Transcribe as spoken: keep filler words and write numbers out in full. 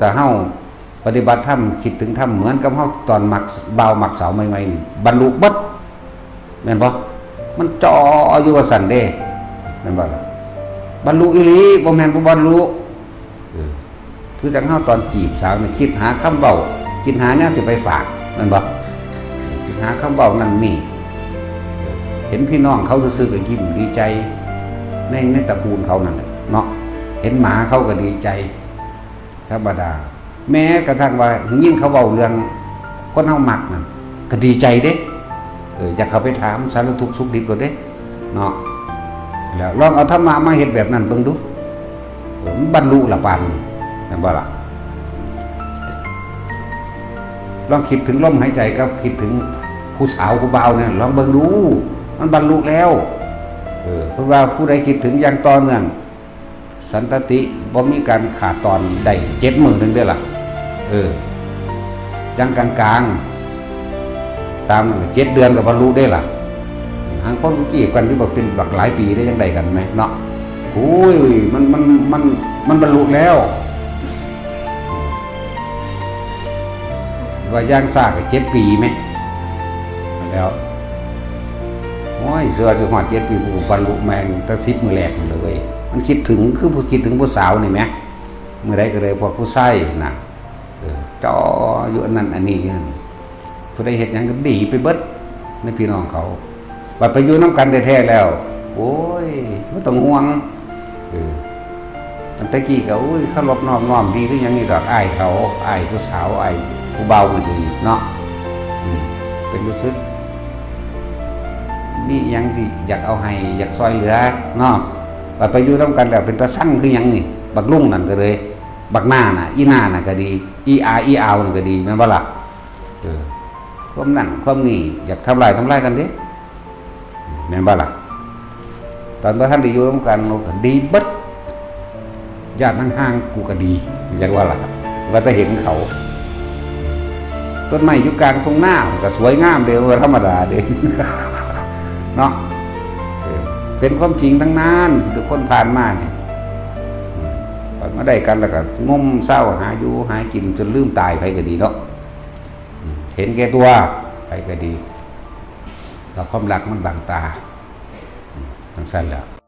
แต่เฮาปฏิบัติธรรม คิดถึงธรรม เหมือนกับเฮาตอนมัก บ่าวมักสาวใหม่ๆนี่ บรรลุเบิด แม่นบ่ มันจ่ออยู่ว่าซั่นเด้ แม่นบ่ล่ะ บรรลุอีหลี บ่แม่นบ่บรรลุ เออ คือจั่งเฮาตอนจีบสาวนี่ คิดหาคำเว้า คิดหาแนวสิไปฝาก แม่นบ่ คิดหาคำเว้านั่นนี่ เห็นพี่น้องเขาซื่อๆก็ยิ้มดีใจ ใน ในตระกูลเขานั่นแหละเนาะ เห็นหมาเขาก็ดีใจ ธรรมดา แม้กระทั่งว่ายินเขาเว้าเรื่องคนเฮามักนั่น ก็ดีใจเด้ เออ อยากเข้าไปถามสารทุกข์สุขดิบโลดเด้ เนาะ แล้วลองเอาธรรมะมาเฮ็ดแบบนั้นเบิ่งดู เออ มันบรรลุละปานนี้ แม่นบ่ล่ะ ลองคิดถึงลมหายใจกับคิดถึงผู้สาวผู้บ่าวเนี่ย ลองเบิ่งดู มันบรรลุแล้ว เออ เพิ่นว่าผู้ใดคิดถึงอย่างต่อเนื่อง สันตติ บ่มีการขาดตอน ได้เจ็ดมื้อหนึ่งเด้อล่ะ เออ จั่งกลางๆ ตามนั้นก็เจ็ดเดือนก็บรรลุเด้อล่ะ หางคนก็จีบกันที่บอกเป็นบักหลายปีได้ยังไงกันไหมเนาะ โอ้ย มัน มัน มัน มันบรรลุแล้ว ว่าอย่างซากก็เจ็ดปีไหม แล้ว โอ้ย เสือสิฮอดเจ็ดปี กูก็บรรลุแม่งแต่สิบมื้อแรกนั่นเลยเว้ย มันคิดถึง คือผู้คิดถึงผู้สาวนี่แหม มื้อใดก็เลยพวกผู้ชายน่ะ เออ จ่ออยู่อันนั้นอันนี้อยู่หั่น ผู้ใดเฮ็ดหยังก็ดีไปเบิด ในพี่น้องเขา บัดไปอยู่นำกันแท้ๆแล้ว โอ้ย บ่ต้องห่วง เออ ตั้งแต่กี้ก็ อุ้ย เคารพนอบน้อมดีคือหยังนี่ดอก อ้ายเขา อ้ายผู้สาว อ้ายผู้บ่าวก็ดีเนาะ อืม เป็นรู้สึก มีหยังสิอยากเอาให้ อยากซอยเหลือเนาะ บัดไปอยู่นำกันแล้วเป็นตาซังคือหยังนี่ บักลุงนั่นก็เลย บักหน้าน่ะ อีหน้าน่ะก็ดี อีอา อีอาวน่ะก็ดี แม่นบ่ล่ะ เออ ความนั่นความนี่ อยากทำลายทำลายกันเด้ แม่นบ่ล่ะ ตอนบ่ทันได้อยู่นำกัน ก็ดีเบิด ญาติห่างๆกูก็ดี อยากว่าล่ะ ว่าแต่เห็นเขา ต้นไม้อยู่กลางทุ่งนา มันก็สวยงามเด้ ว่าธรรมดาเด้ เนาะ เออ เป็นความจริงทั้งนั้น ที่ทุกคนผ่านมาเนี่ย อืม บัดมาได้กันแล้วก็งมเศร้าหาอยู่หากินจนลืมตาย ไผก็ดีเนาะ อืม เห็นแก่ตัว ไผก็ดี แล้วความรักมันบังตา อืม จั่งซั่นแหละ